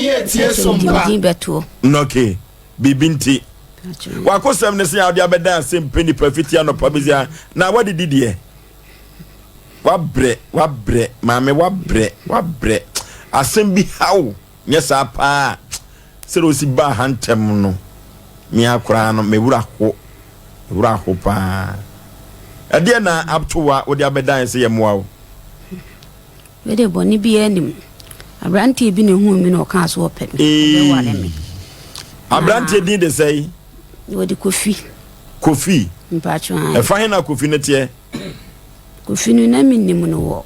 yɛtie Ɛkyɛ mede me sompa. din bɛtoɔ. Okay, biribi nti wakosɛm ne sɛ a wode abɛda ase mpɛ nipa fiti anɔpa bɛsi a na wadidi deɛ wabrɛ wabrɛ maame wabrɛ wabrɛ asɛm bi haw nyɛ saa paa sɛdeɛ osi baa ha ntɛm no mea koraa no mewura ho mewura ho paa. Ɛdeɛ na ato wa wode abɛdan sɛ yɛmmoa wo? Wei deɛ bɔne biara nnim. Aberanteɛ bi na ehuu me na ɔkaa so ɔpɛ me. Ɔbɛware me. Aberanteɛ din de sɛe? Wɔde Kofi. Kofi. Mpaatwo an. Ɛfa he na Kofi no teɛ? Kofi no na menim no wɔ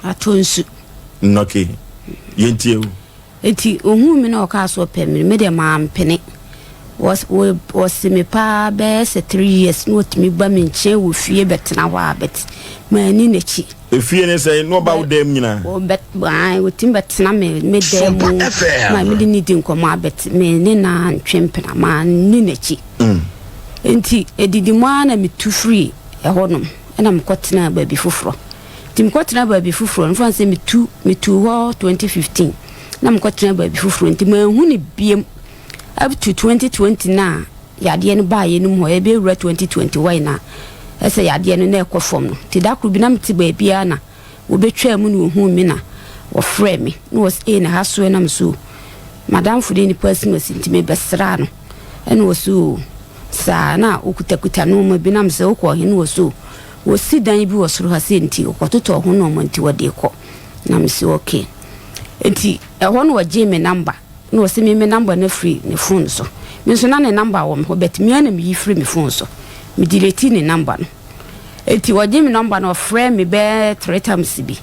Atɔ nsu. Nnɔke. Yɛntie o. Enti ohuu me na ɔkaa so ɔpɛ me no, me deɛ mampene. Wɔse me paa bɛyɛ sɛ 3 years na ɔtumi ba me nkyɛn wɔ fie bɛtena hɔ a, but manni n'akyi. Efie ne sɛ na ɔba wo dam nyinaa? Wɔtumi bɛtena me dan mu ma mede ne di nkɔmmɔ a, but me ne na ntwe mpena, manni n'akyi. Nti ɛdidi mu ara na metu firi ɛhɔnom ɛna mekɔtena baabi foforɔ. Nti mekɔtena baabi foforɔ no, mfa sɛ metu hɔ 2015 na mekɔtena baabi foforɔ, nti manhu ne biem up to 2020 na yadeɛ no baeɛ no mu hɔ. Yɛbɛwura 2021 na ɛsɛ yadeɛ no na ɛkɔ fam no. Nti da koro bi na mete baabiara na wɔbɛtwaa mu na wɔhuu me na wɔfrɛ me na wɔ sɛ, na ha so ɛnam so madamfo de nipa asimasi nti mebɛsraa no. Ɛna wɔ so saa na okutakuta nneɛma bi nam sɛ wokɔ ɔhene wɔ so wɔsi dan bi wɔ soro ha sɛ nti wɔkɔtotɔ ho nneɛma nti wɔde kɔ. Na mesi okay. Nti ɛhɔ no wɔgye me number na wɔsɛ me number no afiri ne phone so. Me nso na ne number wɔ me hɔ, but me na meyi firi me phone so, me delete ne number no. Nti wɔgye me number no, ɔfrɛ me bɛɛ three times bi,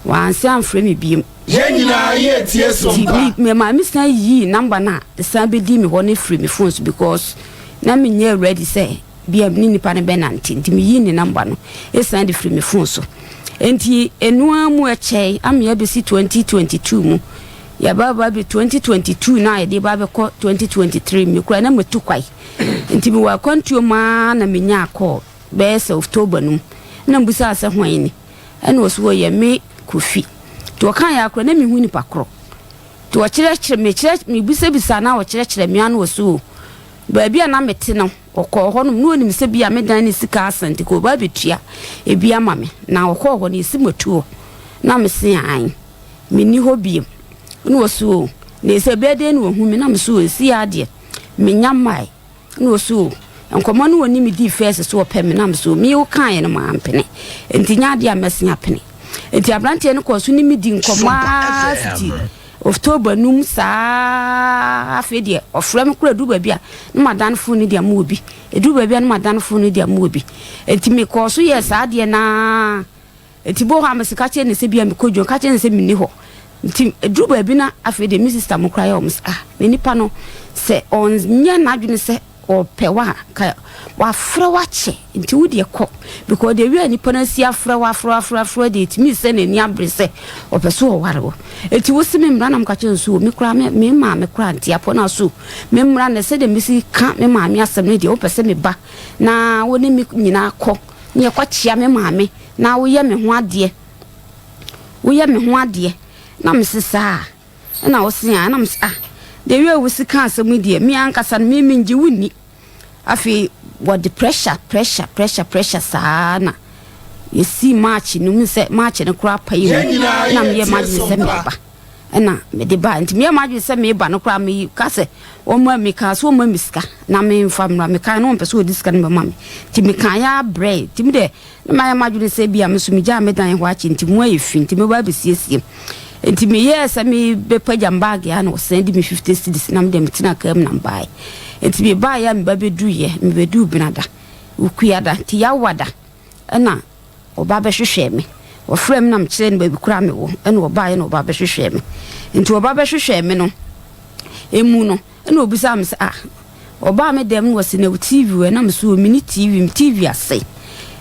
wɔanse amfrɛ me biem. Yɛn nyinaa yɛtie sompa. Nti me maame san yii number no a san bɛdi me hɔ no firi me phone so, because na menyɛ ready sɛ bia ne nipa no bɛnante, nti meyii ne number no ɛsan de firi me phone so. Nti ɛnoa mu ɛkyɛe ama yɛbɛsi 2022 mu, yɛbaba bi 2022 na yɛde ba bɛkɔ 2023. Me kura na matu kwae, nti mewɔ akwantuo mu ara na menya akɔɔ bɛyɛ sɛ October no mu na mbusaa sɛ hwan ni, ɛna ɔso wɔyɛ me Kofi. Nti ɔka yɛ akora na mehu nipa korɔ, nti ɔkyerɛkyerɛ mekyerɛ mebisabisa na ɔkyerɛkyerɛ me ano. Ɔso o baabi a na mete no, ɔkɔɔ hɔ nom na onim sɛ bi a me dan ne sika asa, nti kò ɔba abɛtua ebi ama me. Na ɔkɔɔ hɔ no yɛsi matu hɔ na mese an menni hɔ biem. Na ɔso o na ɛsɛ bɛɛ den na ɔhu me na mese o ɛsi yɛ adeɛ menya mmae. Na ɔso o nkɔmmɔ no wɔni me dii first so ɔpɛ me na mese o me wo kaeɛ no mampene, nti nyɛ adeɛ a mɛse apene. Nti aberanteɛ no kɔɔ so ne me di nkɔmmɔ aa fiti October num saa. Afei deɛ ɔfrɛ me kora, duru baabi a na madan phone no de ama obi, ɛduru baabi a na madan phone no de ama obi. Nti mekɔɔ so yɛɛ saa adeɛ naa. Nti bo hɔ a mese ka kyerɛ ne sɛ bia mekɔ dwom, ka kyerɛ ne sɛ menni hɔ. Nti ɛduru baabi na afei deɛ me sister mo kora yɛ ɔmo sɛ, ah, na nipa no sɛ ɔnyɛ n'adwene sɛ ɔpɛ wa ka wafrɛ wakyɛ, nti wo deɛ kɔ, because deɛ wia nipa no asi afrɛ wo, afrɛ, afrɛ, afrɛ deɛ ɛtumi sɛ n'ani abere sɛ ɔpɛ so ɔware wo. Nti wo se me mmra na mka kyerɛ nso me kora me maame kora nti apɔ no so me mmra na sɛdeɛ mesi ka me maame asɛm no deɛ, wopɛ sɛ me ba na wo ne me nyinaa kɔ ne yɛkɔkyea me maame na woyɛ me ho adeɛ, woyɛ me ho adeɛ. Na mese saa ɛna wo se a, ɛna mese, ah, deɛ wia wo si ka asɛm yi deɛ, me ankasa no me mengye wo nni. Afei wɔde pressure, pressure, pressure, pressure saa na yɛsi March no mu sɛ March no koraa pa yi mu na meyɛ m'adwene sɛ meba, ɛna mede ba. Nti meyɛ m'adwene sɛ meba no koraa, meyi ka sɛ wɔma meka sɛ wɔma me sika na memfa mmra. Meka no wɔmpɛ sɛ wɔde sika no bɛma me, nti meka yɛ abrɛ. Nti me deɛ na mayɛ m'adwene sɛ bia me so megyaa me dan hɔ akyi, nti mu ayɛ fi, nti mɛba abɛsiesie. Nti meyɛɛ sɛ mebɛpagya m bag a na ɔsan di me 50 cedis na mede metena kaa mu na mbaeɛ. Nti mebaeɛ a meba bɛduyɛ, mebɛduu Benada Wukuada, nti Yawada ɛna ɔba bɛhwehwɛ me. Ɔfrɛ me na mekyerɛ no baabi koraa mewɔ, ɛna ɔbaeɛ na ɔba bɛhwehwɛ me. Nti ɔba bɛhwehwɛ me no emu no, ɛna obisa me sɛ, ah, ɔbaa me dɛm no wɔsi na TV wɔ? Ɛna me so mini TV, me TV ase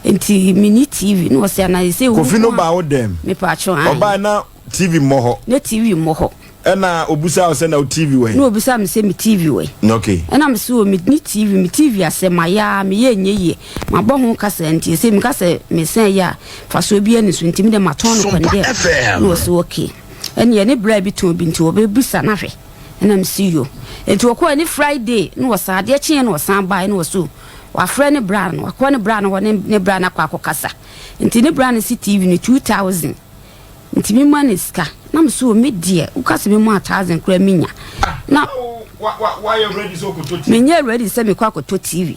nti mini TV. Na wɔsi ana sɛ Kofi no baa wo dɛm? Mepatwo an. Ɔbaa na TV mmɔ hɔ? Na TV mmɔ hɔ. Ɛna obusa wo sɛ na wo TV wɔ? Na obisa me sɛ me TV wɔ? Ɛna me so me ni TV, me TV ase ma ya meyɛ nyɛ yie, mabɔ ho kasa nti sɛ meka sɛ mesan yɛ a fasoɔ bi ani so, nti me de matɔn no kwan dɛ. Na wɔsi okay, ɛne ɛne bra bi tɔn bi nti wɔbɛbisa no ahwɛ. Ɛna mese yo. Nti wɔkɔɛ ne Friday na wɔsan adeɛ kyeeɛ na wɔsan baeɛ na wɔse wafrɛ ne bra no wakɔ ne bra no hɔ ne ne bra no akɔ akɔkasa. Nti ne bra no se TV no 2000 nti me ma no sika. Na mese o me deɛ woka sɛ me ma 1000 koraa menya. Na menyɛ ready sɛ mekɔ akɔtɔ TV.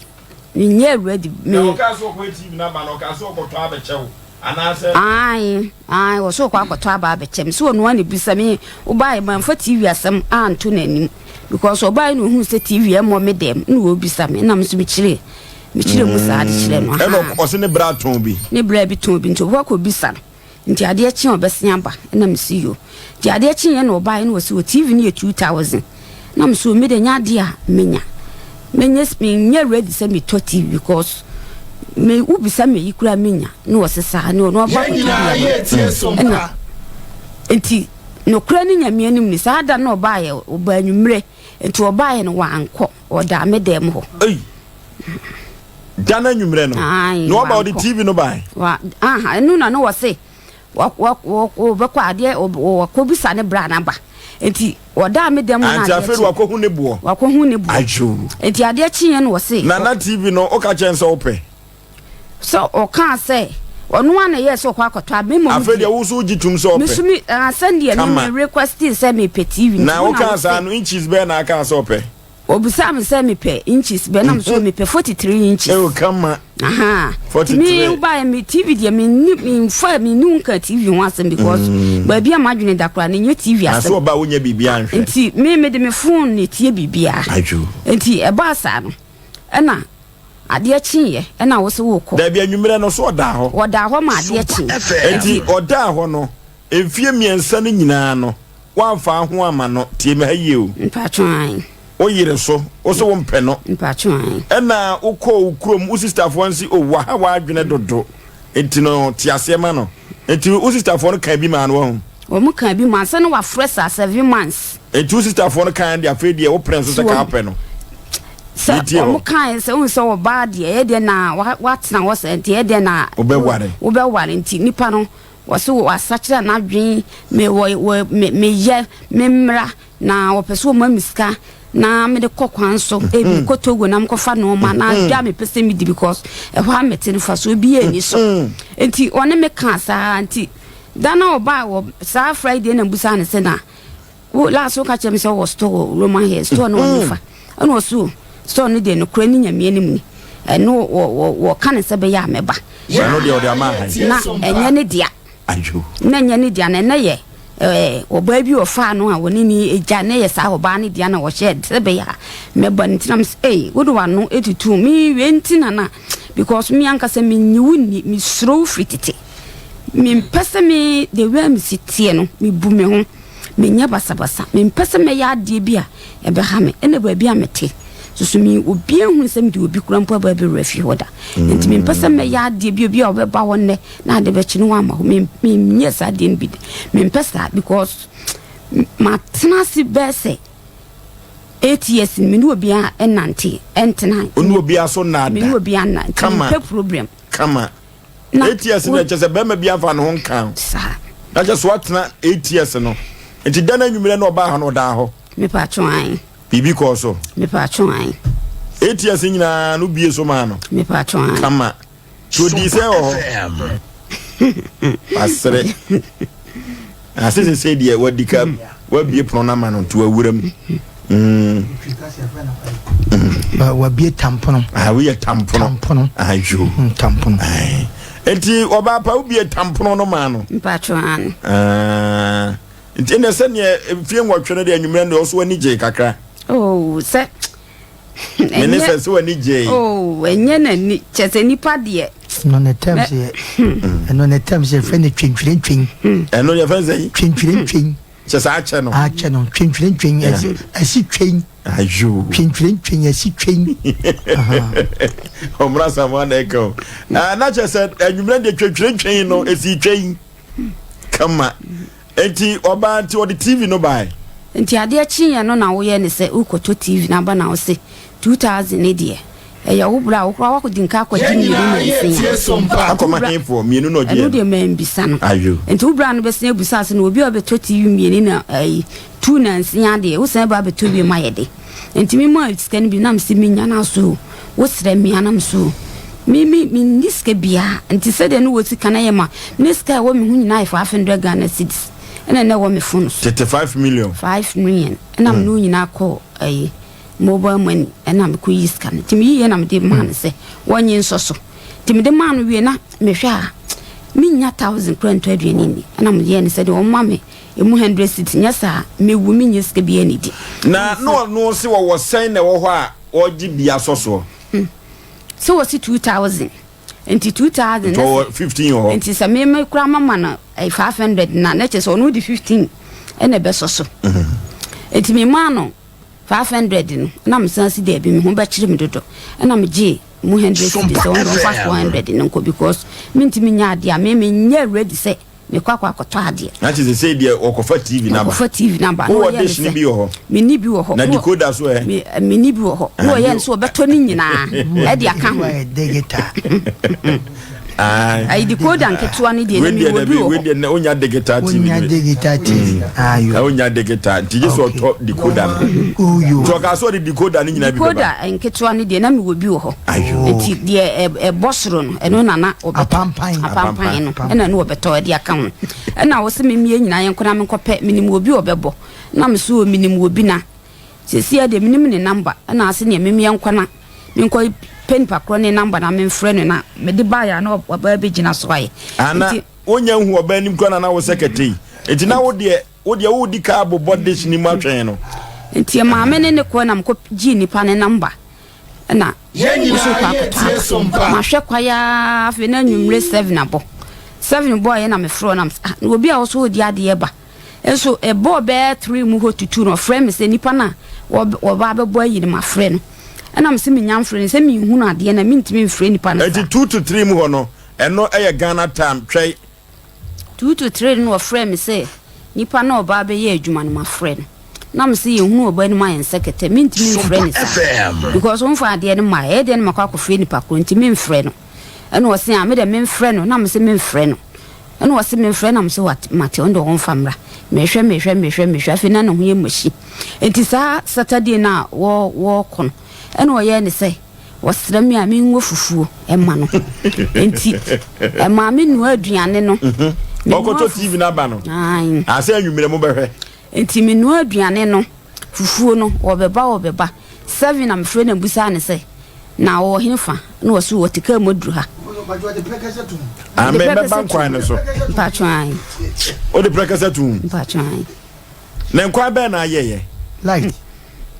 Menyɛ ready. Na ɔkaa sɛ ɔkɔyɛ TV no aba no ɔkaa sɛ ɔkɔtɔ abɛkyɛ wo. Anaasɛ. Aane, aane, ɔse ɔkɔ akɔtɔ aba abɛkyɛ me, sɛ ɔno ara na ɛbisa me, wobaeɛ mamfa TV asɛm anto n'anim, because ɔbaeɛ na ɔhuu sɛ TV ɛmmɔ me dɛm, na ɔrebisa me, ɛna me nso mekyerɛ, mekyerɛ mu saa de kyerɛ no, Ɛna ahaa. ɔse ne bra tɔn bi. Ne bra bi tɔn bi, nti ɔbɛkɔ akɔbisa no. Nti adeɛ kye a ɔbɛsen aba na mese yoo. Nti adeɛ kyeeɛ na ɔbaeɛ na ɔse o TV no yɛ 2000 na mese o medeɛ nyɛ adeɛ a menya menyɛ menyɛ ready sɛ metɔ TV because me wobisa me yi koraa menya na ɔse saa ne ɔno ɔba Yɛn nyinaa kɔtɔ bi yɛ ama tie so ɛna mpa. nti nokorɛ ne Nyame anim ni saa da no ɔbaeɛ ɔbaa anwummerɛ nti ɔbaeɛ no wankɔ ɔdaa me dɛm hɔ. Ei! Da no anwummerɛ no, Ae, na waba ɔde wankɔ. TV no bae. Wa, aha, ɛno na ne wɔse wɔbɛkɔ adeɛ wɔkɔbisa ne bra no aba. Nti wɔdaa me dɛm na Nti adeɛ afei de kye. wakɔhu ne boɔ. Wakɔhu ne boɔ. Adwo. Nti adeɛ kyeeɛ na wɔse. Na na TV no, woka kyerɛ no sɛ wopɛ? Sɛ ɔkaa sɛ, ɔno ara na ɛyɛɛ sɛ ɔkɔ akɔtɔ a, me mmom Afei deɛ. deɛ wo nso wogye tom sɛ Me ɔpɛ. nso me, ah, sɛdeɛ me Kama. me requesting sɛ mepɛ TV nti, Na wo na wokaa wose. saa no, inches bɛn na akaa sɛ ɔpɛ? Obisaa me sɛ mepɛ inches bɛn na mesɛ mepɛ 43 inches. Ew kama. Aha. 43. Me wobaeɛ me TV deɛ menni memfa menni wo nka TV ho asɛm because mm. baabi a m'adwene da koraa no nyɛ TV asɛm. Aso ɔba wonya biribi anhwɛ. Nti me mede me phone na etie biribiara. Adwo. Nti ɛbaa saa no ɛna adeɛ kyeeɛ ɛna wo sɛ wokɔ. Dabi anwummerɛ no so ɔdaa hɔ. Ɔdaa hɔ ma adeɛ kyee. Nti ɔdaa hɔ no mfie mmiɛnsa no nyinaa no Woamfa ho amma no. Tie me ha yie o. Mpaatwo ae. Wo yere so, wo se wo mpɛ no. Mpaatwo ae. Ɛna wo kɔɔ wo kurom, wo sistafoɔ no se o waha w'adwene dodo, nti no te aseɛ ma no. Nti wo sistafoɔ no kaa bi maa no wahu. Wɔn kaa bi maa sɛ na wafrɛ saa 7 months. Nti wo sistafoɔ no kaa deɛ afei deɛ wo pene so sɛ kaa wopɛ no. Sɛ wɔn kaa sɛ wohu sɛ ɔbaa deɛ ɛyɛ deɛ na watena hɔ sɛ nti ɛyɛ deɛ na. Wobɛware. Wobɛware nti nipa no. Wɔse wɔasakyera n'adwen, me wɔ wɔ me meyɛ me mmra na wɔpɛ sɛ wɔma me sika na mede kɔ kwan so ebi kɔ Togo na mekɔfa nneɛma na adwa mepɛ sɛ medi because ɛhɔ a mete no fasoɔ biara nni so. Nti ɔne me kaa saa nti da no a ɔbaa wɔ saa Friday na mbusaa no sɛ na Wo last wo ka kyerɛ me sɛ wɔ store wɔ Roman Hill store no wɔ nifa ɛna ɔso store no deɛ nokorɛ ne Nyame anim ni ɛno wɔ wɔ wɔka ne sɛ bɛyɛ a mɛba. Ɛno deɛ ɔde ama ahan. Na ɛnyɛ ne dea. Ayo. Na ɛnyɛ ne dea na ɛnɛ yɛ ɛɛ ɔbaa bi ɔfaa no a wɔne ne gya na ɛyɛ saa ɔbaa ne dea na wɔhyɛ sɛ bɛyɛ a mɛba no nti na mesɛ ei wode w'ano etutu me wei nti na na because me ankasa menyi wo nni mesuro wo firi tete mempɛ sɛ me the way a mesi teɛ no mebu me ho. Menyɛ basabasa. Mempɛ sɛ mɛyɛ adeɛ bi a ɛbɛha me. Ɛna baabi a mete nso so, me obiara nhunu sɛ mede obi koraa mpo aba abɛwura fie hɔ da. Enti mempɛ sɛ mɛyɛ adeɛ bi, obi a ɔbɛba hɔ nnɛ na ade bɛkye no wamma hɔ. Me menyɛ saa adeɛ no bi da. Mempɛ saa because matena ase bɛyɛ sɛ 8 years no, me ne obiara nnante, ɛntena. Wo ne obiara so nna Me ne da. obiara nna. Nti Kama. mempɛ problem. Kama. Na 8 years no kyɛ sɛ bɛrima bi afa ne ho nka ho. Saa. Na kyɛ so atena 8 years no. Nti da no anwummerɛ na ɔbaa ha no ɔdaa hɔ. Mepatwo an. Biribi kɔɔ so. Mepatwo an. 8 years nyinaa no bie so maa no. Mepatwo an. Kama. So ɔdii sɛ wɔ hɔ. Wasere. Ase sese deɛ wadi ka wabie pono no ama no nti wawura mu. Wabie tampono. Ah, woyɛ tampono. Tampono. Ayo. Tampono. Nti ɔbaa pa wobie tampono no maa no. Mpatwo an. Ah, nti ɛnɛ sɛdeɛ mfie 8 no deɛ anwummerɛ no deɛ ɔso ani gyee kakra. Oh, sɛ. Mene sɛ sɛ w'ani gyee. Oh, ɛnyɛ n'ani kyɛ sɛ nipa deɛ. Ɛno ne terms yɛ ɛno ne terms yɛ fɛ ne twentwerentwen. Ɛno yɛ fɛn sɛ. Twentwerentwen. Kyɛ sɛ akyɛ no. Akyɛ no twentwerentwen ɛsi ɛsi twen. Ayo. Twentwerentwen ɛsi twen. Ɔmra samoa na ɛka o. Na kyɛ sɛ anwummerɛ deɛ twentwerentwen no ɛsi twen kama. Enti ɔbaa nti ɔde TV no bae. Nti adeɛ kyeeɛ no na woyɛ ne sɛ wokɔtɔ TV no aba na wose 2000 ne deɛ ɛyɛ wo berɛ a wo koraa woakɔdi nka akɔgye Yɛn mmienu nyinaa yɛ nansa tie a. so mpa. Akɔma hefoɔ? Mmienu na ɔgyeeɛ Ɛno no? deɛ mambisa no. Ayo. Nti wo bra no bɛsan abusa sɛ na obi a ɔbɛtɔ TV mmienu na ayi. Tu nansia deɛ wosan ba abɛtɔ bio ma yɛ de. Nti me maa sika no bi na mese menya no aso o, wosrɛ me a na mese o me me menni sika biara. Nti sɛdeɛ ne wɔ sika no yɛ ma ne sika a ɛwɔ me ho nyinaa yɛ 500 Ghana cedis ɛna na ɛwɔ me phone so. Tete 5 million. 5 million ɛna me ne wo nyinaa kɔɔ ɛyi mobile money ɛna mekɔ yi sika no. Nti meyiiɛ na mede maa no sɛ wɔnye nsɔ so. Nti mede maa no wie na mehwɛ a mennya thousand koraa ntɔ aduane nni. Ɛna meyɛɛ no sɛdeɛ ɔmma me Emu hundred cedis, nyɛ saa a, mewu menyɛ sika biara nnidi. Na na ɔno se wɔwɔ sɛn na ɛwɔ hɔ a ɔregye bi asɔ soɔ? Hmm. Sɛ wɔsi 2000, nti 2000. Nti ɔwɔ 15 wɔ hɔ. Nti sɛ me me koraa mama no 500 na na kyerɛ sɛ ɔno de 15 ɛna ɛbɛsɔ so. Nti me maa no 500 no, na me san si daabi me ho bɛkyere me dodo. Ɛna me gyee mu 100 cedis sɛ ɔno ɔmfa 400 no nkɔ because mentumi nyɛ adeɛ a me menyɛ ready sɛ Mekɔ akɔ akɔtɔ adeɛ. Na kyerɛ sɛ sei deɛ wɔkɔfa TV no aba. Wɔkɔfa TV no aba. Wowɔ dish no bi wɔ hɔ? Menni bi wɔ hɔ. Na decoder so ɛ? Menni bi wɔ hɔ. Na wɔyɛ no sɛ wɔbɛtɔ ne nyinaa ɛde aka ho. Ayi decoder nketewa no deɛ na mewɔ bi wɔ hɔ. Wei deɛ wonya digital TV. Wonya digital TV. Ayo. Wonya digital nti gye sɛ ɔtɔ decoder no. Nti ɔkaa sɛ ɔde decoder no nyinaa bi bɛba. Decoder nketewa no deɛ na mewɔ bi wɔ hɔ. Nti deɛ ɛbɔ soro no ɛno na na wɔbɛtɔ. Apampan. Apampan no ɛna ne wɔbɛtɔ ɛde aka ho. Ɛna wɔsɛ me mmie nyinaa yɛnkɔ na menkɔpɛ menim obi ɔbɛbɔ. Na me so menim obi na seesei deɛ menim ne namba. Ɛna ase neɛ memmie nkɔ na menkɔ pɛ nipa korɔ ne namba na memfrɛ no na mede baeɛ a na ɔbaa bɛgyina so ayɛ. Ana wonya nhu ɔbaa anim koraa na na wo sɛ kɛtɛ yi. Nti na wo deɛ Wo deɛ wo di ka bobɔ dish no mu atwɛn no. Nti maame ne ne kɔɛ na mekɔ gyee nipa ne number ɛna nso kɔ akɔtɔ aba. Mahwɛ kwae aa afei na anwummere 7 abɔ. 7 bɔɔyɛ na mefrɛ na ah na obi a ɔso ɔdi adeɛ ba. Nso ɛbɔɔ bɛyɛ 3 mu hɔ tutu na ɔfrɛ me sɛ nipa no a wɔba abɛbɔ ayi no mafrɛ no. Ɛna mese menya mfrɛ no sɛ menhunu adeɛ na mentumi mfrɛ nipa no saa. Nti 2 to 3 mu hɔ no ɛno ɛyɛ Ghana time twɛe. 2 to 3 no na ɔfrɛɛ me sɛ nipa no a ɔba abɛyɛ adwuma no mafrɛ no na mese yɛhunu ɔba no mu ayɛ nsɛ kɛtɛ mentumi mfrɛ no saa because womfa adeɛ no mmaeɛ ɛyɛ deɛ no makɔ akɔfrɛ nipa korɔ nti memfrɛ no ɛna ɔse a medɛ memfrɛ no na mese memfrɛ no ɛna ɔse memfrɛ na mese mate ɔno deɛ ɔmfa mmra mehwɛ mehwɛ mehwɛ mehwɛ afei na ne ho yɛ mahyi nti saa Saturday no a wɔkɔ no ɛna ɔyɛɛ ne sɛ Wɔsrɛ me a menwɔ fufuo mma no. Enti ɛmaa me noa aduane no. Ɔkɔtɔ TV no aba no. Asɛ anwummerɛ mo bɛhwɛ. Enti me noa aduane no, fufuo no, wɔbɛba wɔbɛba. Seven na mefrɛ no abusaa no sɛ, na ɔwɔ he fa? Na ɔse ɔte kaa mu aduru ha. Ame mɛba nkwan no so. Mpacho ae. Wode prɛkɛsɛ tom? Mpacho ae. Na nkwan bɛn na ayɛyɛ? Light.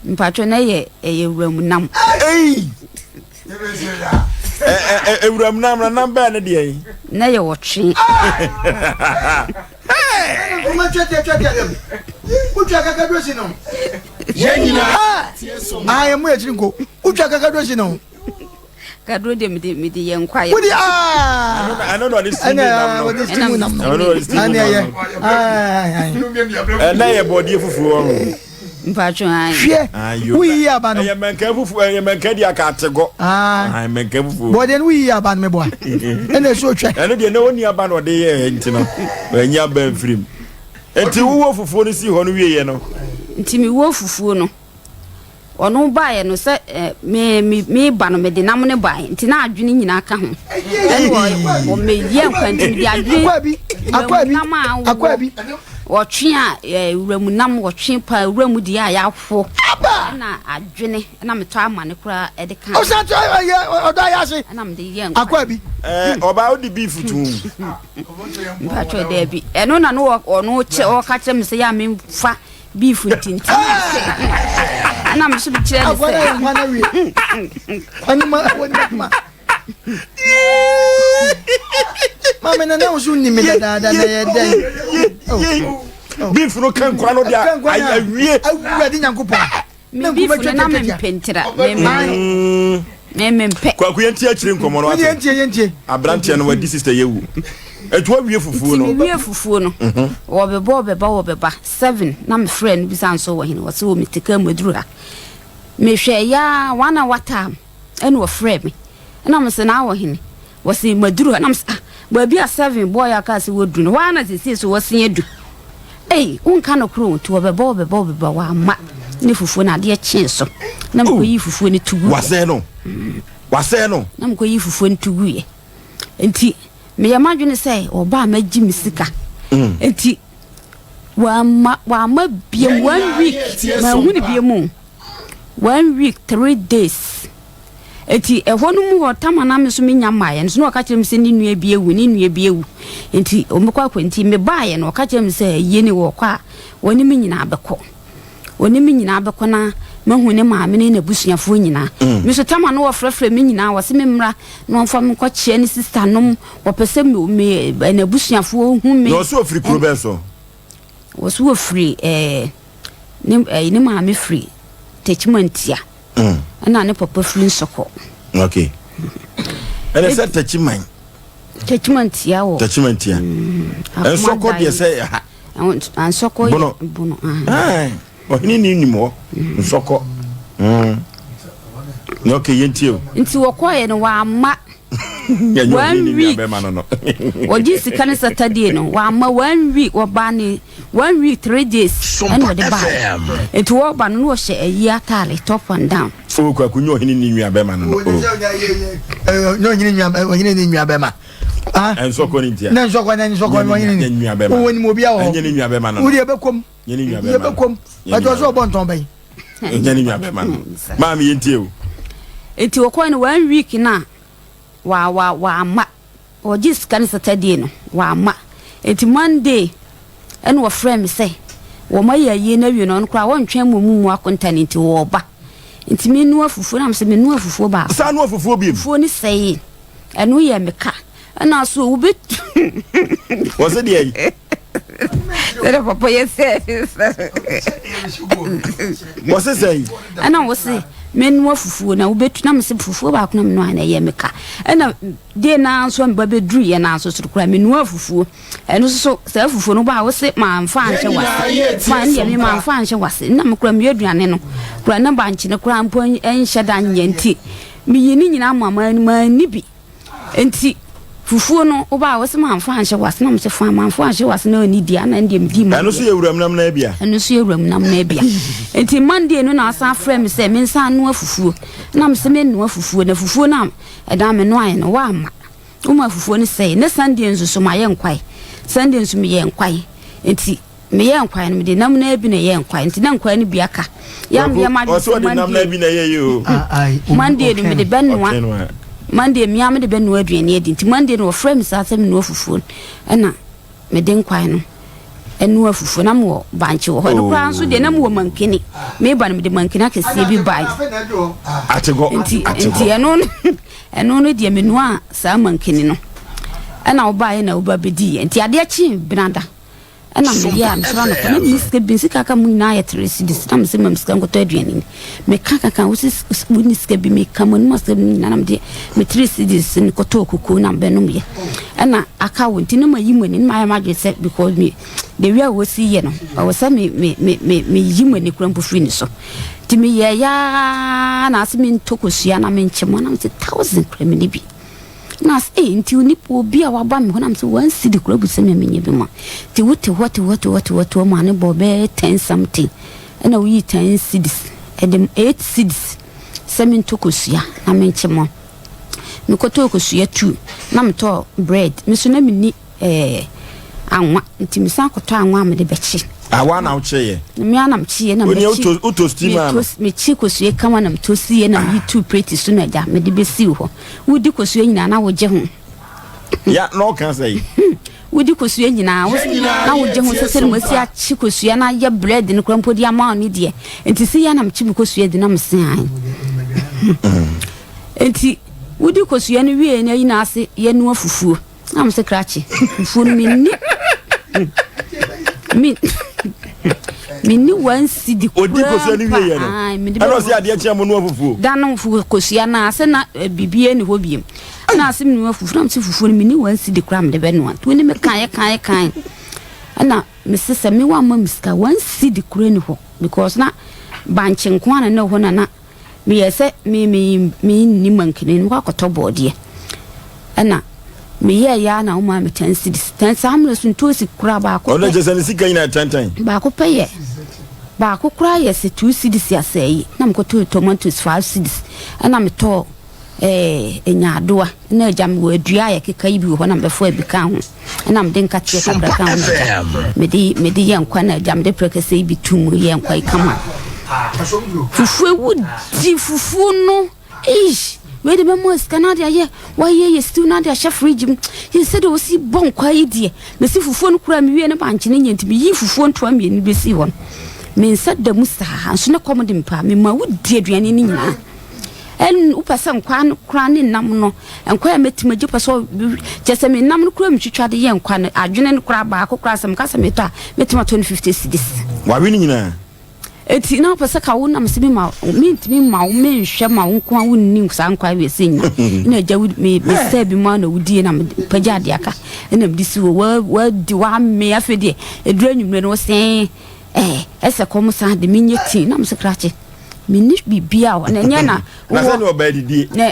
Mpacho na ɛyɛ ɛyɛ wuram nam. Ei! Ewuram nam na nam bɛn ne deɛ yi? Na yɛ ɔtwe. Kuma twɛ twɛ twɛ twɛ. Wotwa kakaduro si no. Yɛn nyinaa tie so. Ah, yɛn mu yɛ kyiri nko. Wotwa kakaduro si no. Kaduro deɛ mede mede yɛ nkwa yɛ. Wodi aa. Ɛno na ɔde steam nam no. Ɛna ɔde steam nam no. Ɛno na ɔde steam nam no. Ɛna yɛ bɔdeɛ fufuo wɔ ho. Mpatsɔ ayi. Hwɛ woyiyi aba no. Ɛyɛ mɛnkɛ fufuo ɛyɛ mɛnkɛ di aka ategɔ. Mɛnkɛ fufuo. Bɔdeɛ no woyiyi aba no meboa. Ɛna esu otwa. Ɛno deɛ na ɔni aba na ɔde yɛ nti no ɛnyi aba nfirim. Nti wowɔ fufuo no si hɔ no wie yɛ no. Nti mi wɔ fufuo no. Ɔno baeɛ no sɛ me me meba no mede nam no baeɛ nti na adwene nyinaa ka ho ɛne wɔ meyɛ nkwa nti mede adwene wuram nam a wɔ wɔtwe a wuram nam wɔtwe pa wuram deɛ a yɛaho ɛna adwene ɛna metɔ ama ne koraa ɛde ka ɔsan to ɛyɛ ɔdɔ ayɛ ase ɛna mede yɛ nkwa akɔ abi ɔbaa wode beef tum mpatwɛ daabi ɛno na no ɔno kyɛ ɔka kyerɛ me sɛ yɛ a memfa beef ntintim ɛna me so mekyerɛ ne sɛ Mame nana wo so nim me dadaada na yɛ dɛn beef no ka nkwa no de awie awurade nyankopɔn Me beef no na mempɛ ntira. Me mempɛ. Kwaku yɛn ti akyire nkɔmɔ no ase. Yɛn tie yɛn tie. Aberanteɛ no wadi sister yɛ wu. Etu awie fufuo no. Nti mewie fufuo no. Wɔbɛbɔ wɔbɛba wɔbɛba seven na me frɛ no bisa nso wɔ hene wɔsi wɔ me te kaa mu aduru ha. Mehwɛ ya one hour time ɛna ɔfrɛ me. Ɛna me sɛ na awɔ hene. Wɔse maduru ha na me sɛ ah baabi a seven boy a kaa sɛ wɔduru no hɔ ara na seesei so wɔsen adu. Ei, wonka nokorɛ o, nti wɔbɛba wɔbɛba wɔbɛba wamma ne fufuo no adeɛ kyee so na mekɔyii fufuo no to guiɛ. Wasɛe no. Wasɛe no. Na mekɔyii fufuo no to guiɛ. Nti meyɛ m'adwene sɛ ɔba a mɛgye me sika. Nti wamma wamma biam one week manhu no biam o. One week 3 days. Enti ɛhɔ no mu hɔ tam a na me nso menya mmaeɛ no so na ɔka kyerɛ me sɛ ne nua bi awu, ne nua bi awu. Enti wɔbɛkɔ akɔ. Enti mebaeɛ no ɔka kyerɛ me sɛ ayie ne wɔkɔ a wɔne me nyinaa bɛkɔ. Wɔne me nyinaa bɛkɔ na mahu ne maame ne n'abusuafoɔ nyinaa. Me nso tam a na wɔfrɛfrɛ me nyinaa wɔse me mmra na wɔmfa me nkɔkyea ne sista nom. Wɔpɛ sɛ me, me, n'abusuafoɔ hu me. Na ɔse ɔfiri kuro bɛn so? Wɔse wɔfiri ɛɛ ne, ɛɛ ne maame firi Techimantia. Ɛna ne papa firi Nsɔkɔ. Okay. Ɛna sɛ Techiman. Techimantia wɔ. Techimantia. Nsɔkɔ deɛ sɛ ɛha. Nsɔkɔ yɛ Bono. Ɔhene ni nim hɔ. Nsɔkɔ. Na okay yɛntie o. Nti wɔkɔɛ no wamma. One week. Wɔgye sika no Saturday no wamma one week wɔba ne one week 3 days ɛna ɔde baa. Nti wɔba no na wɔhyɛ ayi ataare top and down. O Kwaku nyɛ ɔhene ni nua bɛma no no. Nyɛ ɔhene nua ɔhene ni nua bɛma. Nsɔkɔ ne ntia. Ne nsɔkɔ ne nsɔkɔ ne ɔhene ni. Nua bɛma. Wɔn ni obi a wɔ hɔ. Ɛnyɛ ne nua bɛma no. Wodi ebe kom. Nyɛ ne nua bɛma. Ebe kom. Ɛtɔ so ɔbɔ ntɔn bɛyi. Ɛnyɛ ne nua bɛma no. Maame yɛn tie o. Nti wɔkɔɛ no one week na wa wa wamma. Wɔgye sika no Saturday no wamma. Nti Monday ɛna wɔfrɛ me sɛ wɔn ayɛ ayie no awie no ɔno koraa wɔntwɛn mu mu mu akonta no nti wɔreba. Nti menua fufuo na mesɛ menua fufuo baako. Saa noa fufuo bi. Fufuo no sɛee. Ɛno yɛ me ka. Ɛna so wobɛ. Wɔsɛ deɛ yi. Sɛdeɛ papa yɛ sɛ. Wɔsɛ sɛ yi. Ɛna wɔsɛ menua fufuo na wobɛtu na mesɛ fufuo baako na menua na ɛyɛ me ka. Ɛna de na nso meba bɛduru yɛ na nso soro koraa menua fufuo. Ɛno nso so saa fufuo no ba a wose mamfa anhyɛ wase. Ma ɛno deɛ me mamfa anhyɛ wase. Na me koraa meyɛ aduane no koraa na bankye no koraa mpo nhyɛ da nyɛ nti meyi ne nyinaa ma manni bi. Nti fufuo no woba a wose mamfa anhyɛ wase na mesɛ fa mamfa anhyɛ wase na ɔni di ana ɛno deɛ medi ma. Ɛno nso yɛ wuram nam na abia. Ɛno nso yɛ wuram nam na abia. Nti Monday no na asan frɛ me sɛ mensan noa fufuo. Na mesɛ mennoa fufuo na fufuo no a ɛda menoaeɛ no woamma. Woma fufuo no sɛe. Ne Sunday nso so mayɛ nkwae. Sunday nso meyɛ nkwae. Nti meyɛ nkwae no mede nam na bi na ɛyɛ nkwae. Nti na nkwae no bi aka. Yɛ meyɛ ma Ɔsɛ ɔde nam na bi na ɛyɛ yi o. Monday no mede bɛnoa. Monday mmea mede bɛnoa aduane adi. Nti Monday no wɔfrɛ me saa sɛ menoa fufuo no. Ɛna mede nkwae no ɛnoa fufuo na mewɔ bankye wɔ hɔ. Ɛno koraa nso deɛ na mewɔ mankani. Meba no mede mankani akɛseɛ bi bae. Ategɔ. Nti nti ɛno no ɛno no deɛ menoa saa mankani no. Ɛna wobaeɛ na woba bɛdiiɛ. Nti adeɛ kyee benada. Ɛna meyɛ a mesɔre anɔpa na menni sika bi sika aka mu nyinaa yɛ 3 cedis na mesɛ mam sika nkɔtɔ aduane ni meka kaka wo sɛ wonni sika bi meka mu anim asɛm no nyinaa na mede me 3 cedis no kɔtɔɔ kokoo na mebɛnomyɛ ɛna aka wo nti na mayi mu ani na mayɛ m'adwene sɛ because me the way a wɔsi yɛ no ɛwɔ sɛ me me me me meyi mu ani kora mpo firi ne so nti meyɛ yaa na ase mentɔ kosua na menkyɛ mu na mesɛ 1,000 kora menni bi na ase ee nti onipa obi a waba me hɔ na mesɛ 1 cedi kora bu sɛ me menyɛ bi ma nti wote hɔ te hɔ te hɔ te hɔ te hɔ ma ne bɔ bɛyɛ 10 something ɛna woyi 10 cedis ɛde 8 cedis sɛ mentɔ kosua na menkyɛ mu mekɔtɔɔ kosua two na metɔɔ bread me so na menni anwa nti mesan kɔtɔ anwa a mede bɛkye. Awa na wokyeeɛ? Me ara na mekyeeɛ na mekyi wotɔ steamer no mekyi kosua kama na metosiiɛ na meyi two plate so na agya mede bɛsiw hɔ. Wodi kosua nyinaa na wogye ho. Ya na ɔka sɛ yi. Wodi kosua nyinaa na wogye ho sɛ sɛ masi akye kosua na ayɛ bread no kora mpo de ama wo ne deɛ. Nti sɛ yɛ na mekye me kosua di na mese an. Nti wodi kosua no wie na ayi na ase yɛnoa fufuo. Na mese krakye fufuo no menni me menni 1 cedi. Odi kosua no wie yɛ no ɛna ɔsɛ adeɛ kyɛn mo noa fufuo. Da no kosua no ase na biribi ni hɔ biem ɛna ase menoa fufuo na mese fufuo no menni 1 cedi koraa mede bɛnoa nti wone me kan kan kan ɛna mese sɛ me wamma me sika 1 cedi koraa ni hɔ because na bankye nko ara na ɛwɔ hɔ na na meyɛ sɛ me me me nni mankani no mekɔ akɔtɔ bɔɔdeɛ ɛna. Meyɛɛ yɛ a na womaa me 10 cedis. 10 saa mmerɛ so ntoosi koraa baako Ɔno pɛ. kyerɛ sɛ ne sika nyinaa tɛntɛn. Baako pɛ yɛ baako koraa yɛ sɛ 2 cedis asɛe yi. Na mekɔtɔɔ tomatoes 5 cedis. Ɛna metɔɔ ɛɛ nyaadoa. Na agya mewɔ adua a yɛkeka yi bi wɔ hɔ na mebɛfoa bi ka ho. Ɛna mede nkateɛ kakra ka ho na agya mede mede yɛ nkwa na agya mede prɛkɛsɛ yi bi to mu yɛ nkwa yi kama. Fufuo wodi fufuo no. Eish! Wei de mɛma sika na ade ayɛ wayɛ yɛ stew na ade ahyɛ fridge mu. Yɛ sɛdeɛ wɔsi bɔ nkwa yi deɛ. Mesi fufuo no koraa mewie ne bankye no nyɛ nti meyii fufuo ntoa mmienu bɛsii hɔ no. Me nsa da mu saa nso ne kɔm de me paa. Mema wodi aduane no nyinaa. Ɛn wopɛ sɛ nkwa no koraa ne nam no nkwa a mɛtumi agye wopɛ sɛ kyɛ sɛ me nam no koraa metwitwa de yɛ nkwa no adwene no koraa baako koraa sɛ meka sɛ metɔ a mɛtumi atɔ no 50 cedis. Wawe ne nyinaa. Enti na wopɛ sɛ ka wo nam sɛ mema mentumi mma wo menhwɛ ma wo nko a wonni saa nkwa wiase nyina na agya wo me mesɛ bi mu a na wodie na mepagya adeɛ aka ɛna mede si hɔ wadi wame afei deɛ ɛduru anwummerɛ no wosɛn ɛɛ ɛsɛ kɔm san de menyɛ tii na mesɛ krakye menni biribia hɔ na ɛnyɛ na na sɛ ne ɔbaa didie na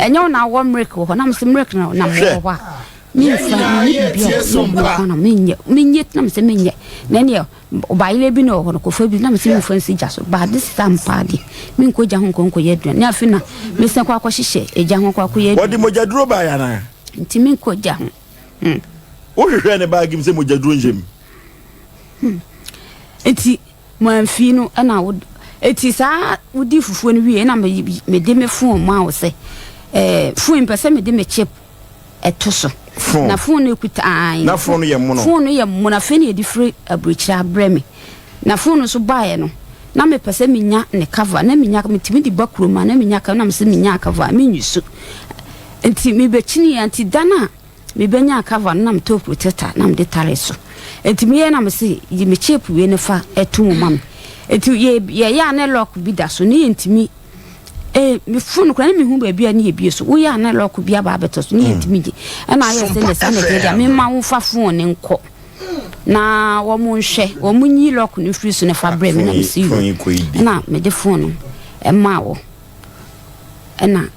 ɛnyɛ wo na wɔ mmerek wɔ hɔ na mesɛ mmerek na na mewɔ hɔ a memfa menni biribia wɔ na menyɛ menyɛ na mesɛ menyɛ na ɛneɛ Ɔbayerɛ bi na ɔwɔ hɔ no, kɔfa bi na mese memfa nsi gya so. But this time paa deɛ, menkɔ gya ho nkɔ nkɔyɛ aduane. Ne afei na mesan kɔ akɔhyehyɛ gya ho akɔ akɔyɛ aduane. Wɔde mogyaduro baeɛ anaa? Nti menkɔ gya ho. Hmm. Wohwehwɛɛ ne baage mu sɛ mogyaduro nhyɛ mu? Hmm. Nti mamfii no ɛna wo eti saa wodi fufuo no wie na mede me phone maa wo sɛ ɛɛ phone mpɛ sɛ mede me chip ɛto so. Phone. Na phone no ekuta ae. Na phone no yɛ mono. Phone no yɛ mono afei na yɛde firi aburokyire abrɛ me. Na phone no nso baeɛ no, na mepɛ sɛ menya ne cover na menya metumi de ba kurom a na menya cover na mesɛ menya cover a menyi so. Nti mebɛkyiniiɛ nti da no a mebɛnya cover no na metɔɔ protector na mede tare so. Nti meyɛ na mese yi me chip wei no fa ɛto mu ma me. Nti yɛyɛ a na lock bi da so ne yɛntumi Eh, me phone koraa ne mehu baabi a ne yɛbie so woyɛ a na lɔko bi aba abɛtɔ so ne yɛntumi gye ɛna ayɛ sɛ ne sɛ ne deɛ deɛ mema wo fa phone ne nkɔ na wɔn nhwɛ wɔn nyi lɔko no firi so ne fa brɛ me na mesi yi ɛna mede phone no ɛmaa wɔ ɛna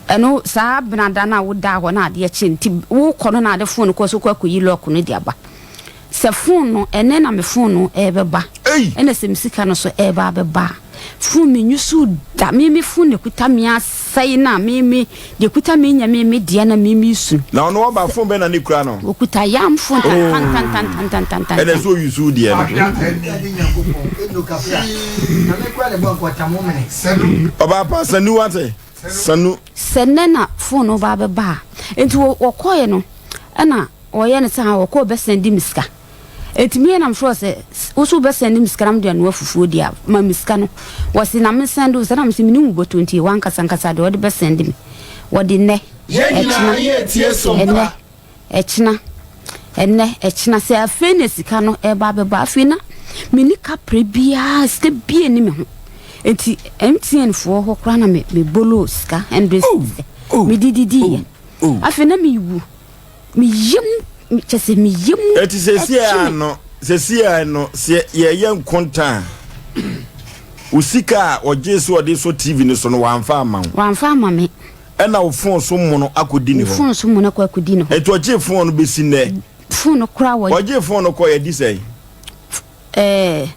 ɛno saa benada no a wodaa hɔ na adeɛ kye nti wokɔ no na ade phone kɔ so kɔ akɔyi lɔko no de aba Sɛ phone no ɛnɛ na me phone no ɛɛbɛba ɛna sɛ me sika no so ɛɛba abɛba a phone me nyusu da me me phone na ɛkuta me asɛe na me me deɛ ɛkuta me nyɛ me me deɛ na me me su. Na ɔno ɔba phone bɛn na ne kura no? Ɔkuta yam phone tantantantantantantan. Ɛna ɛsɛ ɔyusu deɛ no. Ɔbaa pa sanu wate sanu. Sɛ nnɛ na phone no ba abɛba a nti wɔkɔɛ no ɛna. Ɔyɛ no saa a, ɔkɔ ɔbɛsɛnde me sika. Enti me na mefrɛ wo sɛ, wo so wobɛsɛnde me sika na mede anoa fufuo deɛ a, ma me sika no. Wɔse na mensɛnde wo sika na mese menni wo bɔtɔ nti w'ankasa ankasa deɛ wɔde bɛsɛnde me. Wɔde nnɛ, ɛkyena, ɛnnɛ, ɛkyena, ɛnnɛ, ɛkyena. Sɛ afei na sika no ɛreba abɛba afei na menni kaprɛ biara, sika biara nni me ho. Enti MTN foɔ hɔ koraa na me meboloo sika 100 cedis mede didiiɛ. Afei na mewu. Me yam kyɛ sɛ me yam. Eti sɛsi a no sɛsi a no sɛ yɛyɛ nkonta a wo sika a ɔgye so ɔde sɔ TV no so no wamfa ama wo. Wamfa ama me. Ɛna wo phone so mono akɔdi ne hɔ. Phone so mono akɔ akɔdi ne hɔ. Eti ɔgye phone no bɛsi nnɛ. Phone no koraa wɔ. Ɔgye phone no kɔ yɛ di sɛn. Ɛɛ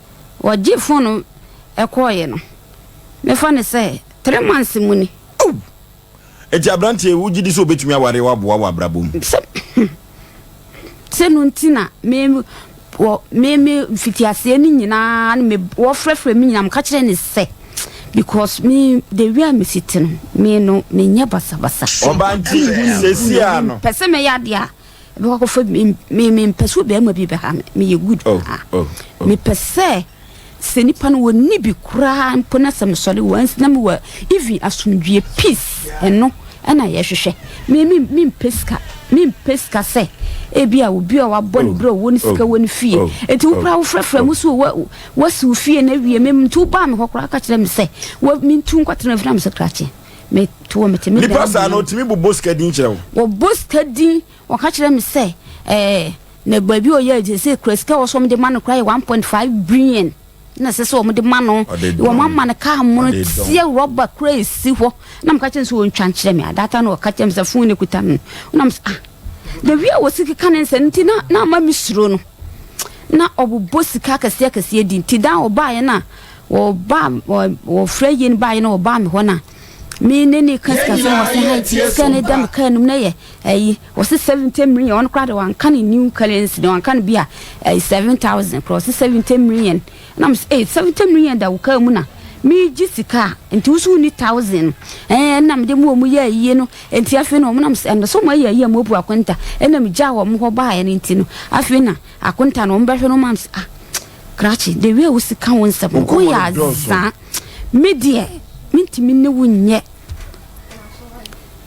ɔgye phone no ɛkɔɔyɛ no mefa ne sɛ 3 months mu ni. Oh! Enti aberanteɛ, wogye di sɛ obetumi aware wo aboa wɔ abrabɔ mu? Sɛ sɛ no nti na me wɔ me me mfitiaseɛ no nyinaa no me wɔfrɛfrɛ me nyinaa meka kyerɛ ne sɛ because me the way a mesi te no me no menyɛ basabasa. Ɔbaa nti seesei a no. Pɛ sɛ mɛyɛ adeɛ a ɛbɛkɔ akɔfa me me mempɛ sɛ ɔbarima bi bɛha me meyɛ good Oh, paa oh, oh. mepɛ sɛ Sɛ nipa no wɔnni bi koraa mpo na sɛ mesɔre once na mewɔ even asomdwie peace ɛno ɛna yɛhwehwɛ me me mempɛ sika mempɛ sika sɛ ebi a obi a wabɔ ne brɛ ɔwɔ ne sika wɔ ne fie eti wo koraa wofrɛfrɛ mu so wɔ wasi wo fie na awie me nti wobaa me hɔ koraa ka kyerɛ me sɛ wɔ mentu nkɔtena fie na mesɛ krakye me to wɔ mete me Nipa saa no otumi bobɔ sika din kyerɛ wo? Wɔbɔ sika din wɔka kyerɛ me sɛ ɛɛ na baabi a ɔyɛ sɛ kura sika wɔ so wɔde ma no koraa yɛ 1.5 billion. na ɛsɛ sɛ wɔn de ma no. Wɔn ama no kaa mono tie rɔba kura esi hɔ. Na meka kyerɛ no sɛ wɔntwa nkyerɛ me. Adata no ɔka kyerɛ me sɛ fon no kuta no. Na mesɛ ah the way a wɔsi keka ne nsɛm nti na na ama me suro no. Na ɔbobɔ sika akɛseɛ akɛseɛ di nti dan ɔbaeɛ no a wɔba wɔfrɛ yie no baeɛ no wɔbaa me hɔ no a me ne ne ka sika sɛ wɔsɛ ha sika ne da me kaa num na yɛ ɛyi wɔsɛ 70 million ɔno koraa de wanka ne new currency de wanka no bi a ɛyi 7000 koraa wɔsɛ 70 million Na me sɛ, ee, 70 million da wo kaa mu na meregye sika a, nti wo so wonni thousand no. Ɛɛ, na mede mu wɔn yɛ ayie no, nti afei na wɔn nam sɛ, ɛno sɛ wɔn ayɛ ayie a wɔabu akonta, ɛna megyaa wɔn hɔ baeɛ no nti no, afei na akonta no wɔn bɛhwɛ no wɔn am sɛ, ah, krakye, the way a wosi ka wo nsɛm no, woyɛ azaa, me deɛ, mentumi ne wo nyɛ,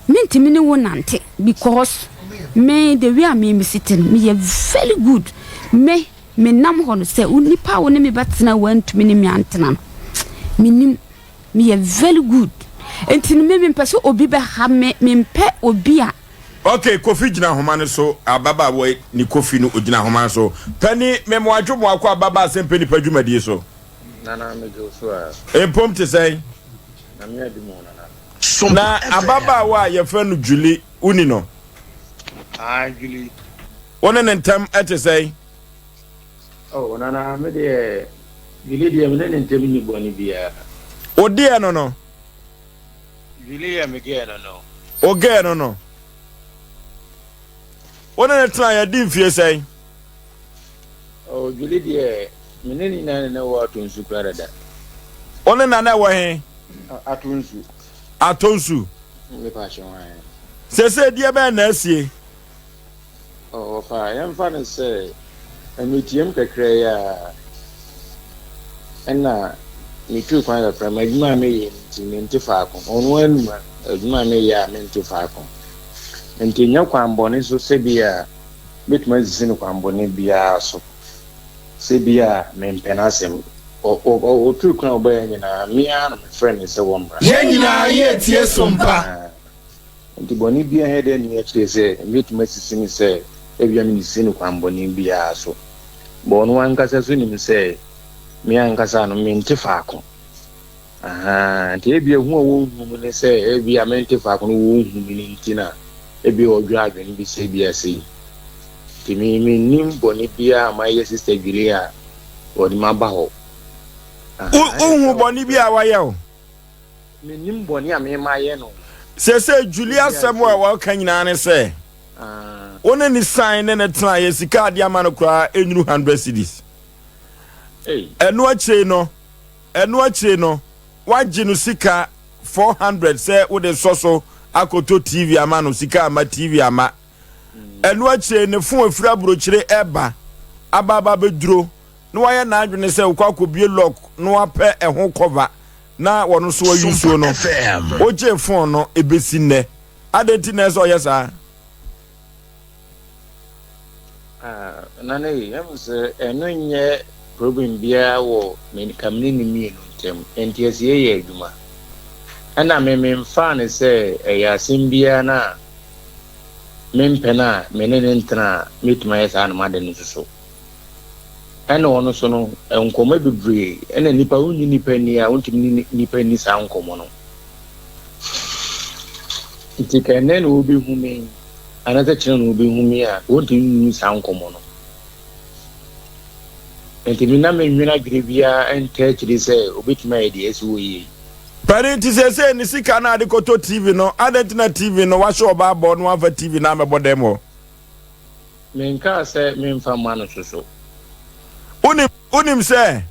mentumi ne wo nante, because me, the way a me mesi te no, meyɛ very good, me, Menam hɔ no, sɛ onipa a wo ne me bɛtena a wantumi ne me antena no, menim meyɛ very good. Nti no me mempɛ sɛ obi bɛha me, mempɛ obi a. Ok, Kofi gyina ahoma no so, ababaawa yi ne Kofi no ogyina ahoma no so. Pani, memoadwo mo akɔ ababaa asɛmpɛ nipa dwumadie so. Nana megye wo so a. Mpom te sɛn? Nyame adom o Nana. Na ababaawa a yɛfrɛ no Julie, woni no? Ah, Julie. Wo ne ne ntam te sɛn? Oh, Nana, me deɛ, Julie deɛ, me ne ne ntam nni bɔne biara. Wo deɛ no no? Julie yɛ me gɛɛ no no. Wo gɛɛ no no? Wo ne ne tena yɛ di mfie sɛn? Oh, Julie deɛ, me ne ne nyinaa ne na ɛwɔ ato nsu koraa dada. Wo ne na na ɛwɔ he? Ato nsu. Ato nsu. Mepa akyɛ hwan? Sese deɛ bɛn na asie? Oh, wɔfa, yɛmfa no sɛ mmeretiam kakra yi ara ɛna metuu kwan kakra, m'adwuma a meyɛ no nti mente faako. Ɔno ara nim adwuma a meyɛ a mente faako. Nti nyɛ kwanbɔne so sɛ bi a mɛtumi asisi no kwanbɔne biara so sɛ bi a mempɛ n'asɛm. Ɔtuu kwan a ɔbaeɛ nyinaa, me ara na mefrɛ no sɛ wɔmmra. Yɛn nyinaa yɛretie som pa. Enti bɔne biara nyɛ dɛ nni akyire sɛ mɛtumi asisi no sɛ ebia meresisi no kwanbɔne biara so. But ɔno ankasa nso nim sɛ me ankasa no mente faako. Ahaa, nti ebia hu a wɔnhu me ne sɛ ebia mente faako no wɔnhu me no nti na ebia ɔdwene adwene bi sɛ ebia sei. Nti me mennim bɔne biara a mayɛ Sister Julie a wɔde maba hɔ. Ahaa, Wonhu bɔne bi a wayɛ wo? Mennim bɔne a me mayɛ no. Seesei Julie asɛm a ɔreka nyinaa ne sɛ, wo ne ne san ne no tenaeɛ, sika a ade ama no koraa ɛnnuru hundred cedis. Ɛno akyire no, ɛno akyire no, woagye no sika 400 sɛ wode sɔ so akɔtɔ TV ama no, sika ama, TV ama. Ɛno akyire ne fon afiri aburokyire ɛba, aba aba abɛduro, na wayɛ n'adwene sɛ wokɔ akɔbie lock na wapɛ ɛho cover na wɔn nso ayi nsuo no, wogyee fon no ebesi nnɛ. Adɛn nti na ɛsɛ ɔyɛ saa? Ah, Nana yi, ɛmu sɛ ɛno nyɛ problem biara wɔ me ka me ne ne mmienu ntam. Nti ɛsɛ yɛyɛ adwuma. Ɛna me memfaa no sɛ ɛyɛ asɛm biara no a mempɛ no a me ne ne ntena a mɛtumi ayɛ saa na made no nso so. Ɛna ɔno nso no, nkɔmmɔ bebree, ɛna nipa, wonni nipa ni a, wontumi ne nipa nni saa nkɔmmɔ no. Nti ka ɛnnɛ na wɔbɛhu me, anaasɛ kyerɛ na wɔbɛhu me a, wɔntumi nni saa nkɔmmɔ no. Nti me na menwene adwene biara nta akyiri sɛ obɛtumi ayɛ deɛ ɛsɛ wɔ yie. Panin nti seesei ne sika no a de kɔtɔ TV no, adɛn nti na TV no wahyɛ ɔbaa bɔ na wamfa TV no ammɛbɔ dɛm hɔ? Menkaa sɛ memfa mma no soso. Wonim, wonim sɛ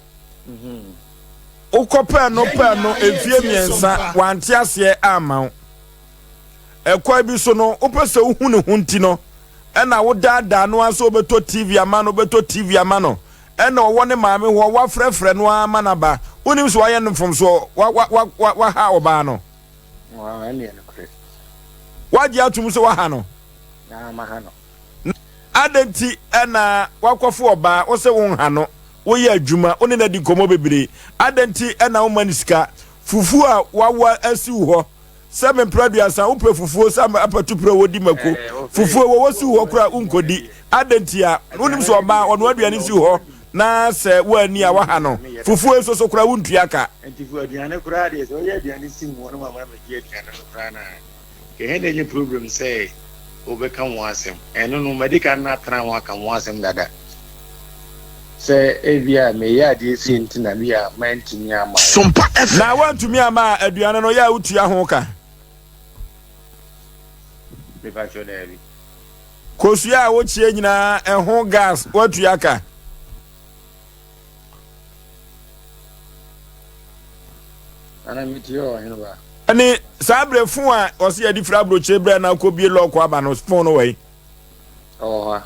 wokɔpɛɛ no pɛɛ no mfie mmiɛnsa, wante aseɛ amma wo. Ɛkwan bi so no, wopɛ sɛ wohu ne ho nti no, ɛna wodaadaa no ara sɛ wobɛtɔ TV ama no, wobɛtɔ TV ama no. Ɛna ɔwɔ ne maame hɔ, woafrɛfrɛ no ara ma no aba. Wonim sɛ wayɛ no mfomsoɔ, wa, wa, wa, wa, waha ɔbaa no. Woagye atom sɛ waha no. Na maha no. Na adɛn nti na woakɔfo ɔbaa, wo se wonha no, woyɛ adwuma, wo ne no adi nkɔmmɔ bebree, adɛn nti na womma no sika? Fufuo a woawa asi wo hɔ sɛ me mpra aduasa, wopɛ fufuo sɛ apatupere a wɔdi mako, fufuo wɔwɔ si wo hɔ koraa wonkɔdi, adɛn nti a? Wonim sɛ ɔbaa, ɔnoa aduane si wo hɔ. Na sɛ woanni a woaha no. Fufuo nso so koraa wontua ka. Nti fo aduane koraa deɛ sɛ woyɛ aduane si mu hɔ na wamma mɛgye aduane no koraa no a, kɛhɛ na ɛnyɛ problem sɛ wobɛka ho asɛm. Ɛno no madi kan atena ho aka ho asɛm dada sɛ ebia meyɛ adeɛ sei nti na bi a mantumi amma wo. Sompa FM. Na woantumi amma a, aduane no yɛ a wotua ho ka? Mepakyɛw daabi. Kosua a wokyeɛ nyinaa ɛho gas woatua ka? Nana metie o ɔhene ba. Ɛne saa berɛ fon a ɔse yɛde firi aburokyire berɛ na wokɔbie lɔɔko aba no fon no wɔ he? Ɛwɔ hɔ a.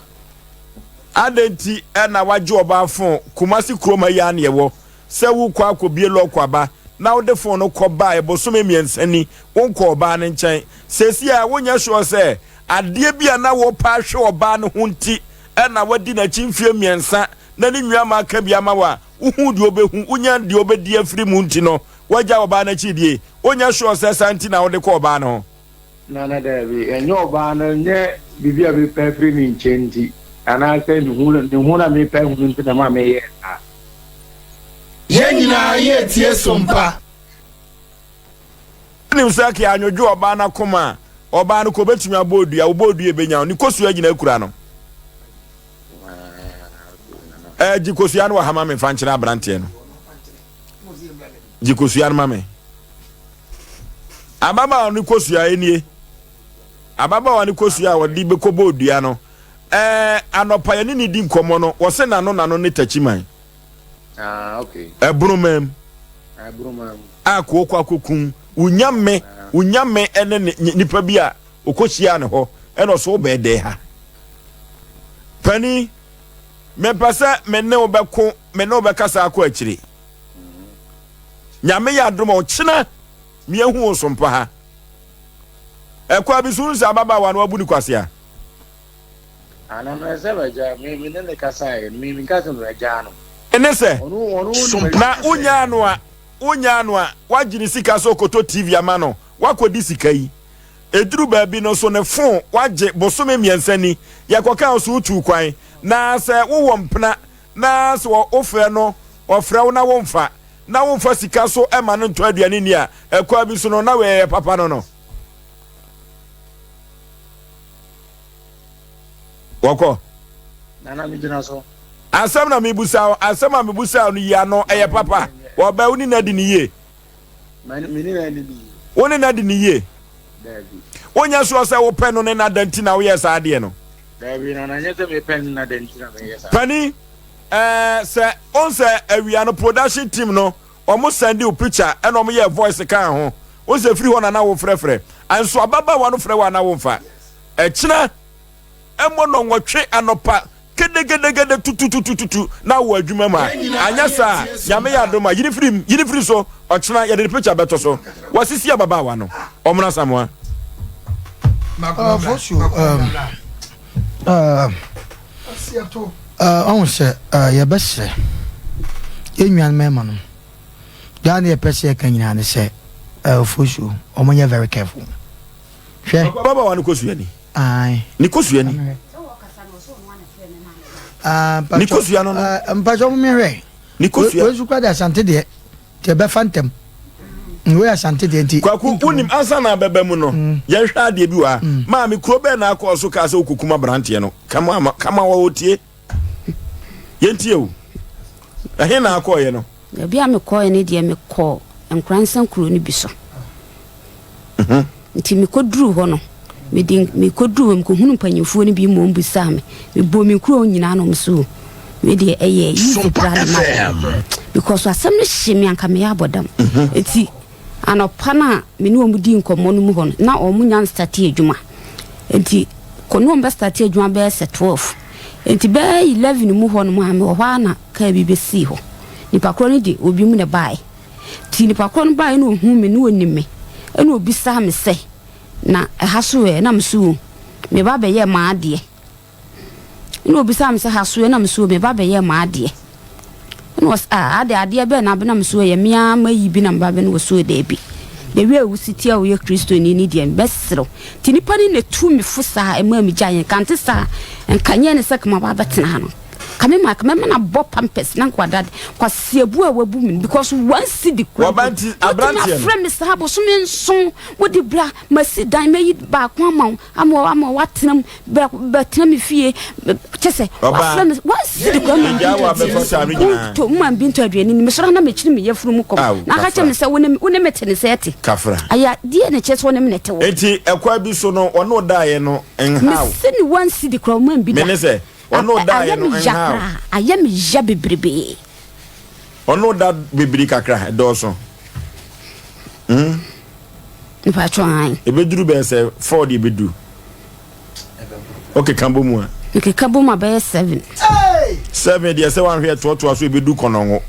Adɛn nti na wagye ɔbaa fon? Kumasi kurom ha yi ara na yɛwɔ. Sɛ wokɔ akɔbie lɔɔko aba na wode fon no kɔ baeɛ bosome mmiɛnsa ni wonkɔɔ ɔbaa no nkyɛn. Seesei a wonyɛ sure sɛ Adeɛ bi a na worepɛ ahwɛ ɔbaa no ho nti na wadi n'akyi mfeɛ mmiɛnsa na ne nuammaa ka bi ama wo a, wohuu deɛ ɔbɛhu, wonya deɛ ɔbɛdi afiri mu nti no, woagya ɔbaa no akyi die? Wonyɛ sure sɛ saa nti na wode kɔ ɔbaa no ho? Nana, Daabi, ɛnyɛ ɔbaa no, ɛnyɛ biribi a mepɛ afiri ne nkyɛn nti, anaasɛ ne ho, ne ho na mepɛ ahunu nti na ɛma meyɛɛ saa. Yɛn nyinaa yɛretie Sompa. Wonim sɛ kea anwodwo ɔbaa no akoma a, ɔbaa no kɔ obetumi abɔ odua, wobɔ odua ebenya wo, ne kosua gyina kura no. Ɛɛ gye kosua no wɔ ha ma me fa nkyerɛ aberanteɛ no. Gye kosua no ma me. Ababaawa no kosua nie. Ababaawa no kosua a wɔde bɛkɔbɔ odua no. Ɛɛ anɔpa yɛne ne di nkɔmmɔ no, wɔse n'ano n'ano ne takyiman. Ah, okay. Ɛboroma mu. Ɛboroma mu. A kooko akokum wunyame ah. wunyame ɛne ne nipa bi a okohyia ne hɔ ɛna ɔso wobɛɛ dɛɛ ha. Pani, mepɛ sɛ me ne wo bɛko me ne wo bɛkasa akɔ akyire. Mm-hmm. Nyame yɛ adom a ɔkyena meahu wo so mpa ha. Ɛkɔ abi so sɛ ababaawa no wabu ne kwasea. Ana mɛ sɛ mɛgyaa me me ne ne kasaeɛ no me menka sɛ mɛgyaa no. Ɛne sɛ, Ɔno ɔno nim na adwuma sɛ. wonyaa no a wonyaa no a woagye ne sika sɛ ɔkɔtɔ TV ama no woakɔdi sika yi ɛduru baabi no so ne fon woagye bosome mmiɛnsa ni yɛkɔkaa wo so wotuu kwan na sɛ wowɔ mpena na sɛ wofrɛ no ɔfrɛ wo na womfa na womfa sika so ma no ntɔ aduane nni a ɛkwan bi so no na wei ɛyɛ papa no no. Wɔkɔ. Nana mi gyina so. Asɛm na mebusa wo, asɛm a mebusa wo no yi ano, ɛyɛ papa. Wɔbɛ wo ne no adi ne yie. Me ne no adi ne yie. Wo ne no adi ne yie. Daabi. Wonyɛ soɔ sɛ wopɛ no ne no ada nti na woyɛ saa adeɛ no. Daabi, Nana, nyɛ sɛ mepɛ no ne no ada nti na meyɛ saa. Pani, ɛɛ sɛ, wohu sɛ awia no production team no, Ɔmo sɛnde wo picture ɛna ɔmo yɛɛ voice kaa ho. Wo sɛ firi hɔ na na wo frɛfrɛ. Nso ababaawa no frɛ wo a na wo nfa. Ɛkyena ɛmɔ nɔnwɔtwe anɔpa kedegedegede tututututu na wowɔ adwuma mu a. Anyɛ saa a Nyame yɛ adom a yini firi mu, yini firi so. Ɔkyena yɛde ne picture bɛto so. Wasisi ababaawa no. Ɔmono Asamoah. Fosu, ɔhu sɛ yɛbɛsrɛ yɛn nua mmarima no deɛ ne yɛpɛ sɛ yɛka nyinaa ne sɛ fosuo wɔn nyɛ very careful hwɛ. Baba wa ne kosua ni. Ne kosua ni. Ne kosua no no. Mpatsɔ mo mehwɛ. Ne kosua. Wei nso kura de asante deɛ. Nti ɛbɛfa ntɛm. Wei Asante deɛ nti. Kwaku wonim ansa na abɛba mu no mm. yɛnhwɛ adeɛ bi wɔ ha. Mm. Maame kuro bɛn na akɔɔ so kaa sɛ wokɔkum aberanteɛ no kama ama kama wɔ tie. Yɛntie o. Ɛhe na akɔɔyɛ no? Baabi a mekɔɔɛ no deɛ mekɔɔ Nkoransa kuro no bi so. Mhm. Nti mekɔduruu hɔ no, mede mekɔduruu hɔ mekɔhunu mpanyimfoɔ no bi ma wɔn bisaa me. Mebɔɔ me kuro nyinaa na wɔn so me deɛ ɛyɛ easy koraa de ma wɔn. Because asɛm no hye me anka meyɛ abɔ dam. Mhm. Nti anɔpa no a me ne wɔn di nkɔmmɔ no mu hɔ no, na wɔn nya nstate adwuma. Nti kɔ ne wɔn bɛstate adwuma bɛyɛ sɛ 12. Nti bɛyɛ 11 mu hɔ nom a mewɔ hɔ ara na kaa bi bɛsii hɔ. Nipa korɔ no de obi mu na ɛbaeɛ. Nti nipa korɔ no baeɛ na ɔhuu me na ɔnim me ɛna ɔbisaa me sɛ, na ɛha so ɛ? Na me so o, me ba bɛyɛɛ m'adeɛ. Ɛna ɔbisaa me sɛ ha so ɛ? Na me so o, me ba bɛyɛɛ m'adeɛ. Ɛna ɔsɛ ah, ade adeɛ bɛn na abɛ? Na me so ɛyɛ me ara mayi bi na me ba bɛ? Na ɔsɛ o daabi. The way a wosi te a woyɛ Kristoni ni deɛ mɛsrɛ wo. Nti nipa no na ɛtuu me fo saa ɛmaa me gyaeɛ. Nka nte saa a, nka nyɛ ne sɛ nka maba abɛtena ha no. Ka me ma ka mɛma no abɔ pampers na nkwadaa de kwasiabu a wabu me no because one cedi kura Wɔba nti aberanteɛ no. Wotumi afrɛ me saa bosome nson wode bra masi dan mɛyi baako ama wo ama ama watena mu bra bɛtena me fie kyɛ sɛ wafrɛ me one cedi kura ma Gyaa wɔ abɛfa saa no nyinaa. to ma bi ntɔ aduane ni mesɔrɔ na mekyiri me yafunu mu kɔm na aka kyerɛ me sɛ wo ne wo ne me te ne sɛ ɛte Kafra. Ayɛ deɛ na kyerɛ sɛ wo ne me na ɛte wɔ. Enti ɛkwan bi so no ɔne wo daeɛ no nhaw. Mese ne one cedi kura ma bi da. Me ne sɛ Ɔne wo daeɛ no nhaw. Ayɛ me ya bebrebe. Ɔne wo da bebree kakra, ɛdɔɔso. Hmm? Mpatsɔ an. Ebeduru bɛyɛ sɛ four deɛ ebedu. Okeka bɔ mu a. Mekeka bɔ mu a bɛyɛ seven. Seven deɛ sɛ wanhwɛ ɛtoatoa so ebedu kɔnɔngo.